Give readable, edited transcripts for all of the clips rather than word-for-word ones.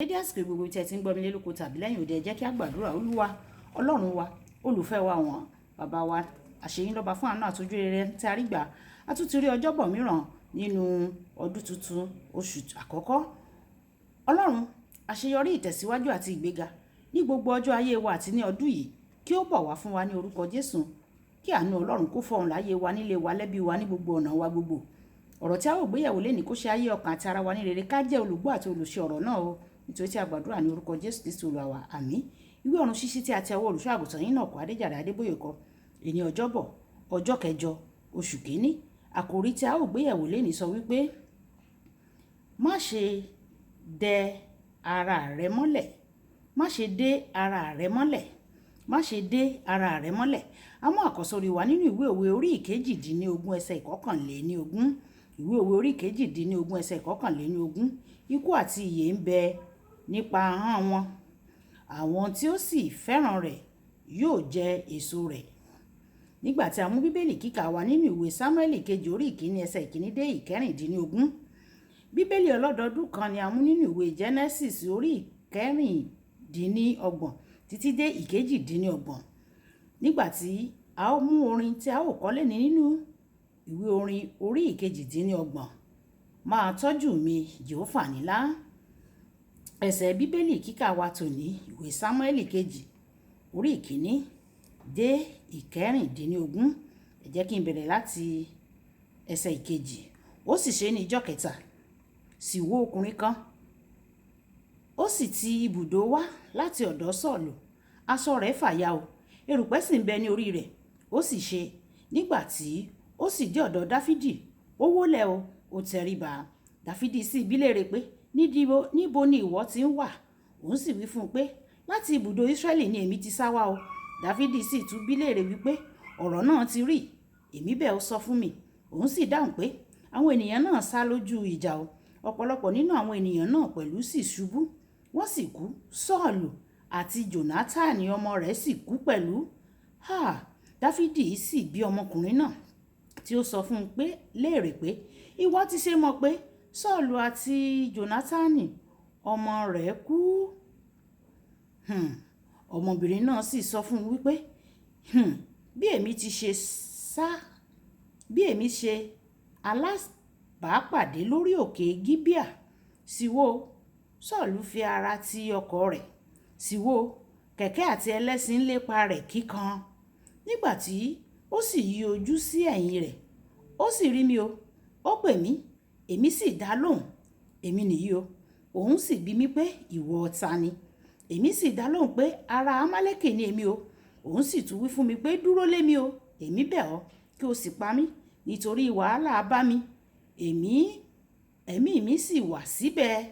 Dédé àsìkò gbogbo tí ẹ ti ń gbọ́ mi lé lóko tàbí lẹ́yìn òde, ẹ jẹ́ kí a gbàdúrà. Olúwa Ọlọ́run wa, olùfẹ́ wa wọ̀n, bàbá wa, àṣeyín lọ́ba fún àánú àtọ́jú rere tí a rí gbà. A tún ti rí ọjọ́bọ̀ mìíràn nínú ọdún tuntun, oṣù àkọ́kọ́. Ọlọ́run, àṣeyọrí, ìtẹ̀síwájú àti ìgbéga ní gbogbo ọjọ́ ayé wa àti ní ọdún yìí kí ó bọ̀ wá fún wa ní orúkọ Jésù. Kí àánú Ọlọ́run kó fọhùn láyé wa, nílé wa, lẹ́bí wa, ní gbogbo ọ̀nà wa gbogbo. Ọ̀rọ̀ tí a ó gbéyẹ̀wò lénìí kó ṣe ayé ọkàn àti ara wa ní rere, ká jẹ́ olùgbọ́ àti olùṣe ọ̀rọ̀ náà o, nítorí tí a gbàdúrà ní orúkọ Jésù Kristi Olúwa wa. Àmín. Ìwé ọ̀run ṣíṣí tí a ti ọwọ́ olùṣọ́ àgùntàn yín náà kọ́, Adéjàre Adébóyè kọ. Èní ọjọ́bọ̀, ọjọ́ kẹjọ, oṣù kìíní. Àkòrí tí a ó gbéyẹ̀wò lénìí sọ wípé, má ṣe dẹ ara rẹ mọ́lẹ̀, má ṣe dé ara rẹ mọ́lẹ̀, má ṣe dé ara rẹ mọ́lẹ̀. A mú àkọ́sórí wa nínú ìwé òwe orí 18 ẹsẹ̀ 21. Ìwé òwe orí 18 ẹsẹ̀ 21. Ikú àti ìyè ń bẹ nípa ahọ́n wọn. Àwọn tí ó sì fẹ́ràn rẹ̀ yóò jẹ èso rẹ̀. Nígbà tí a mú Bíbélì kíkà wa nínú ìwé Sámúẹ́lì kejì orí 1 ẹsẹ̀ 1 dé 16. Bíbélì ọlọ́dọọdún kan ni a mú nínú ìwé Genesis orí 26 títí dé 28. Nígbà tí a ó mú orin tí a ó kọ́ léni nínú ìwé orin orí 28. Máa tọ́jú mi, Jèhófà nílá. Ẹsẹ̀ Bíbélì kíkà wa tòní, ìwé Sámúẹ́lì kejì orí 1 dé 16. Ẹ jẹ́ kí n bẹ̀rẹ̀ láti ẹsẹ̀ 2. Ó sì ṣe ní ìjọ́ kẹta, sì wo ọkùnrin kan, ó sì ti ibùdó wá láti ọ̀dọ̀ Sọ́ọ̀lù. Aṣọ rẹ̀ fàya o, erùpẹ̀ sì ń bẹ ní orí rẹ̀. Ó sì ṣe, nígbà tí ó sì dé ọ̀dọ̀ Dáfídì, ó wólẹ̀ o, ó tẹríba. Dáfídì sì bi léèrè pé, níbo ni ìwọ ti ń wá? Òun sì wí fún un pé, láti ibùdó Israẹli ni èmi ti sá wá o. Dáfídì sì tún bi léèrè wípé, ọ̀rọ̀ náà ti rí, èmi bẹ̀ ọ́ sọ fún mi. Òun sì dáhùn pé, àwọn ènìyàn náà sá lójú ìjà o. Ọ̀pọ̀lọpọ̀ nínú àwọn ènìyàn náà pẹ̀lú sì ṣubú, wọ́n sì kú. Sọ́ọ̀lù àti Jónátánì ọmọ rẹ̀ sì kú pẹ̀lú. Ha! Dáfídì sì bi ọmọkùnrin náà tí ó sọ fún un pé léèrè pé, ìwọ ti ṣe mọ̀ pé Sọ́ọ̀lù àti Jónátánì ọmọ rẹ̀ kú? Ọmọbìnrin náà sì sọ fún un wípé, bí èmi ti ṣe sá, bí èmi ṣe alábàápàdé lórí òkè Gibeah, sì wò, Sọ́ọ̀lù fi ara ti ọkọ̀ rẹ̀, sì wò, kẹ̀kẹ́ àti ẹlẹ́ṣin lépa rẹ̀ kíkan. Nígbà tí ó sì yí ojú sí ẹ̀yìn rẹ̀, ó sì rí mi o, ó pè mí, èmi sì dá lóhùn, èmi nìyí o. Òun sì bi mí pé, ìwọ ta ni? Èmi sì dá lóhùn pé, ará Amaleki ni èmi o. Òun sì tún wí fún mi pé, dúró lé mi o, èmi bẹ̀ ọ́ kí o sì pa mí, nítorí wàhálà bá mi, ẹ̀mí mi sì wà síbẹ̀.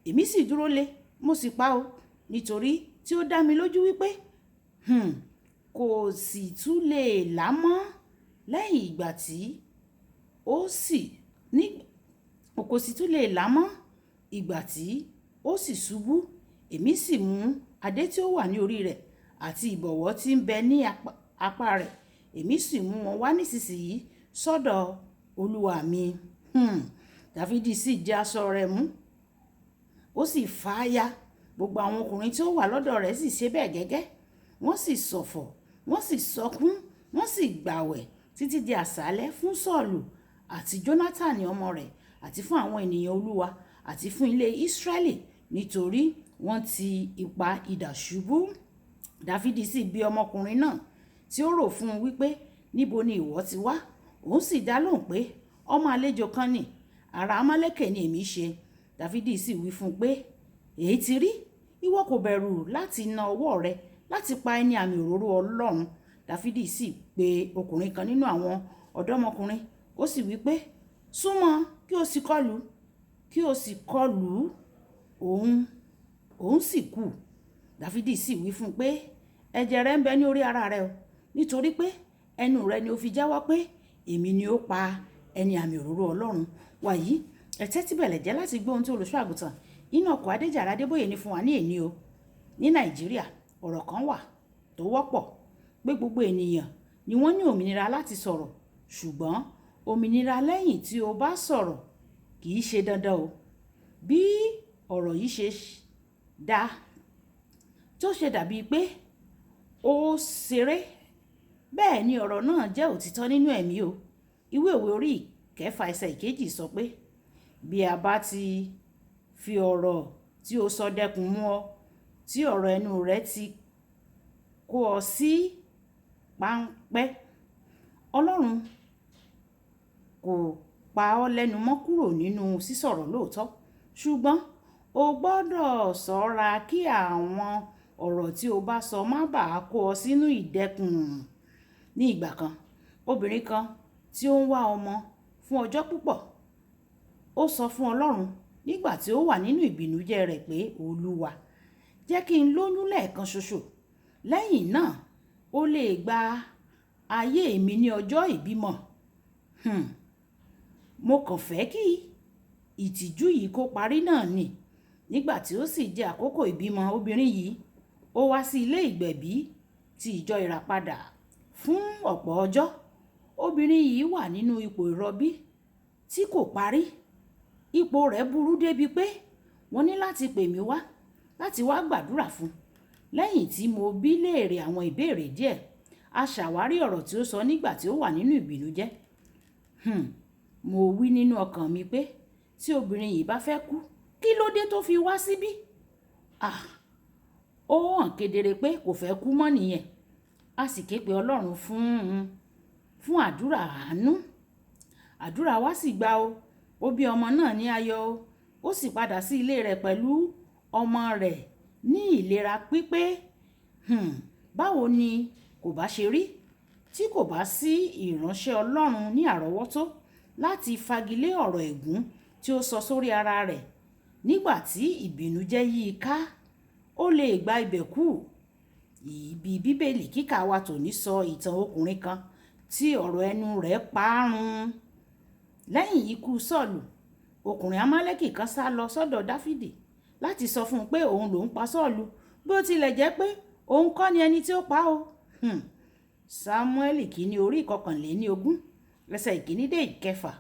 Èmi sì dúró lé, mo sì pa o, nítorí tí ó dá mi lójú wípé, kò sì tún lè là mọ́ lẹ́yìn ìgbà tí ó sì ní, kò sì tún lè là mọ́ ìgbà tí ó sì ṣubú. Èmi sì mú adé tí ó wà ní orí rẹ̀ àti ìbọ̀wọ́ tí ń bẹ ní apá rẹ̀. Èmi sì mú wọn wá nísinsìnyí sọ́dọ̀ Olúwa mi. Dáfídì sì di aṣọ rẹ̀ mú, ó sì fà á ya. Gbogbo àwọn ọkùnrin tí ó wà lọ́dọ̀ rẹ̀ sì ṣe bẹ́ẹ̀ gẹ́gẹ́. Wọ́n sì ṣọ̀fọ̀, wọ́n sì sọkún, wọ́n sì gbàwẹ̀ títí di àṣálẹ́ fún Sọ́ọ̀lù àti Jónátánì ọmọ rẹ̀ àti fún àwọn ènìyàn Olúwa àti fún ilé Israẹli, nítorí wọ́n ti ipa idà ṣubú. Dáfídì sì bi ọmọkùnrin náà tí ó rò fún un wípé, níbo ni ìwọ ti wá? Òun sì dá lóhùn pé, ọmọ àlejò kan ni, ará Amaleki ni èmi ṣe. Dáfídì sì wí fún un pé, èyí ti rí, ìwọ kò bẹ̀rù láti na ọwọ́ rẹ láti pa ẹni àmì òróró Ọlọ́run. Dáfídì sì pe ọkùnrin kan nínú àwọn ọ̀dọ́mọkùnrin, ó sì wí pé, súnmọ́ kí o sì kọlù, kí o sì kọlù òun, òun sì kú. Dáfídì sì wí fún un pé, ẹ̀jẹ̀ rẹ ń bẹ ní orí ara rẹ o, nítorí pé ẹnu rẹ ni o fi jẹ́wọ́ pé èmi ni ó pa ẹni àmì òróró Ọlọ́run. Wàyí, ẹ tẹ́tí bẹ̀lẹ̀ jẹ́ láti gbọ́ ohun tí olùṣọ́ àgùntàn Enoch Adéjàre Adébóyè ní fún wa ní èní o. Ní Nàìjíríà, ọ̀rọ̀ kan wà tó wọ́pọ̀ pé gbogbo ènìyàn ni wọ́n ní òmìnira láti sọ̀rọ̀, ṣùgbọ́n òmìnira lẹ́yìn tí o bá sọ̀rọ̀ kì í ṣe dandan o. Bí ọ̀rọ̀ yìí ṣe dá, tó ṣe dàbí pé ó ṣeré, bẹ́ẹ̀ ni ọ̀rọ̀ náà jẹ́ òtítọ́ nínú ẹ̀mí o. Ìwé òwe orí ìkẹfà ẹsẹ̀ ìkejì sọ pé, bí a bá ti fi ọ̀rọ̀ tí ó sọ dẹkùn mú ọ, tí ọ̀rọ̀ ẹnu rẹ ti kó ọ sí páńpẹ́. Ọlọ́run kò pa ọ́ lẹ́nu mọ́ kúrò nínú sísọ̀rọ̀ lóòótọ́, ṣùgbọ́n o gbọdọ̀ ṣọ́ra kí àwọn ọ̀rọ̀ tí o bá sọ má bàá kó ọ sínú ìdẹkùn. Ní ìgbà kan, obìnrin kan tí ó ń wá ọmọ fún ọjọ́ púpọ̀, ó sọ fún Ọlọ́run nígbà tí ó wà nínú ìbìnújẹ́ rẹ̀ pé, Olúwa, jẹ́ kí n lóyún lẹ́ẹ̀kan ṣoṣo. Lẹ́yìn náà, ó lè gba ayé mi ní ọjọ́ ìbímọ. Mo kàn fẹ́ kí ìtìjú yìí kó parí náà ni. Nígbà tí ó sì jẹ́ àkókò ìbímọ obìnrin yìí, ó wá sí ilé ìgbẹ̀bí ti ìjọ Ìràpadà fún ọ̀pọ̀ ọjọ́. Obìnrin yìí wà nínú ipò ìrọbí tí kò parí. Ipò rẹ̀ burú débi pé wọ́n ní láti pè mí wá láti wá gbàdúrà fún un. Lẹ́yìn tí mo bí léèrè àwọn ìbéèrè díẹ̀, a ṣàwárí ọ̀rọ̀ tí ó sọ nígbà tí ó wà nínú ìbìnújẹ́. Mo wí nínú ọkàn mi pé tí obìnrin yìí bá fẹ́ kú, kí ló dé tó fi wá síbí? Ah! Ó hàn kedere pé kò fẹ́ kú mọ́ nìyẹn. A sì ké pe Ọlọ́run fún àdúrà àánú. Àdúrà wa sì gba o. Ó bí ọmọ náà ní ayọ̀ o. Ó sì padà sí ilé rẹ̀ pẹ̀lú ọmọ rẹ̀ ní ìlera pípé. Báwo ni kò bá ṣe rí tí kò bá sí ìránṣẹ́ Ọlọ́run ní àrọ́wọ́tó láti fagilé ọ̀rọ̀ ègún tí ó sọ sórí ara rẹ̀ nígbà tí ìbìnújẹ́ yí i ká? Ó lè gba ibẹ̀ kú. Ibi Bíbélì kíkà wa tòní sọ ìtàn ọkùnrin kan tí ọ̀rọ̀ ẹnu rẹ̀ parun. Lẹ́yìn ikú Sọ́ọ̀lù, ọkùnrin Amálẹ́kì kan sá lọ sọ́dọ̀ Dáfídì láti sọ fún un pé òun lòún pa Sọ́ọ̀lù, bí ó tilẹ̀ jẹ́ pé òun kọ́ ni ẹni tí ó pa ó. Sámúẹ́lì kìíní orí 21, ẹsẹ̀ ìkíní dé ìkẹfà.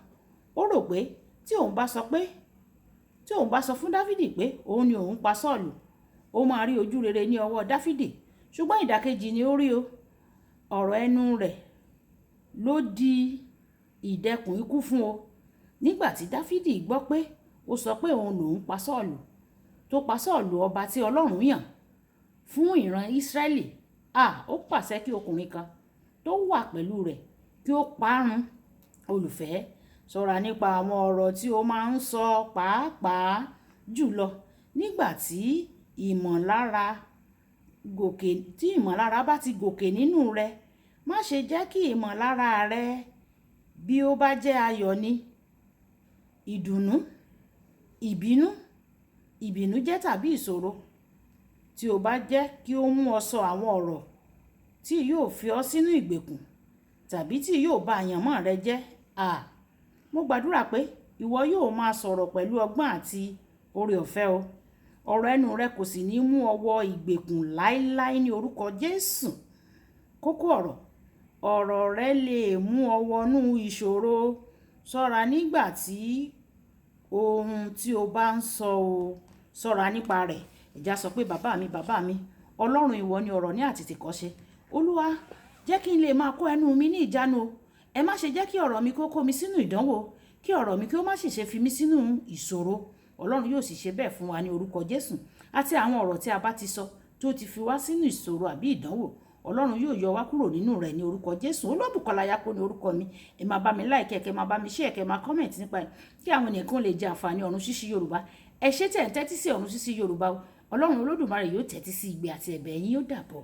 Ó rò pé tí òun bá sọ fún Dáfídì pé òun ni òun pa Sọ́ọ̀lù, ó máa rí ojú rere ní ọwọ́ Dáfídì. Ṣùgbọ́n ìdàkejì ni ó rí o. Ọ̀rọ̀ ẹnu rẹ̀ ló di ìdẹkùn ikú fún o. Nígbà tí Dáfídì gbọ́ pé ó sọ pé òun lòún pa Sọ́ọ̀lù, tó pa Sọ́ọ̀lù ọba tí Ọlọ́run yàn fún ìran Ísírẹ́lì, ó pàṣẹ kí ọkùnrin kan tó wà pẹ̀lú rẹ̀ kí ó parun. Olùfẹ́, ṣọ́ra nípa àwọn ọ̀rọ̀ tí o máa ń sọ pàápàá jùlọ nígbà tí ìmọ̀lára bá ti gòkè nínú rẹ. Má ṣe jẹ́ kí ìmọ̀lára rẹ, bí ó bá jẹ́ ayọ̀ ni, ìdùnnú, ìbínú, ìbìnújẹ́ tàbí ìṣòro, tí ó bá jẹ́ kí ó mú ọ sọ àwọn ọ̀rọ̀ tí yóò fi ọ sínú ìgbèkùn tàbí tí yóò ba àyànmọ́ rẹ jẹ́. Mo gbàdúrà pé ìwọ yóò máa sọ̀rọ̀ pẹ̀lú ọgbọ́n àti oore ọ̀fẹ́ o. Ọ̀rọ̀ ẹnu rẹ kò sì ní mú ọ wọ ìgbèkùn láéláé ní orúkọ Jésù. Kókó ọ̀rọ̀, ọ̀rọ̀ rẹ lè mú ọ wọnú ìṣòro. Ṣọ́ra nígbà tí ohun tí o bá ń sọ o, ṣọ́ra nípa rẹ̀. Ẹ já sọ pé bàbá mi, bàbá mi, Ọlọ́run ìwọ ni ọ̀rọ̀ ní àtètèkọ́ṣe. Olúwa, jẹ́ kí n lè máa kó ẹnu mi ní ìjánu o. Ẹ má ṣe jẹ́ kí ọ̀rọ̀ mi kó kó mi sínú ìdánwò, kí ọ̀rọ̀ mi kí ó má sì ṣe fi mí sínú ìṣòro. Ọlọ́run yóò sì ṣe bẹ́ẹ̀ fún wa ní orúkọ Jésù. Àti àwọn ọ̀rọ̀ tí a bá ti sọ tó ti fi wá sínú ìṣòro àbí ìdánwò, Ọlọ́run yóò yọ wá kúrò nínú rẹ̀ ní orúkọ Jésù. Olúbùkọ́lá Ayáko ní orúkọ mi. Ẹ máa bá mi like, kẹ́ máa bá mi share, kẹ́ máa comment nípa ẹ̀ kí àwọn ènìyàn kan lè jẹ àǹfààní Ọ̀run Ṣíṣí Yorùbá. Ẹ ṣé tẹ̀ ń tẹ́tí sí Ọ̀run Ṣíṣí Yorùbá o. Ọlọ́run Olódùmarè yóò tẹ́tí sí igbe àti ẹ̀bẹ̀ yín, yóò dàbọ̀.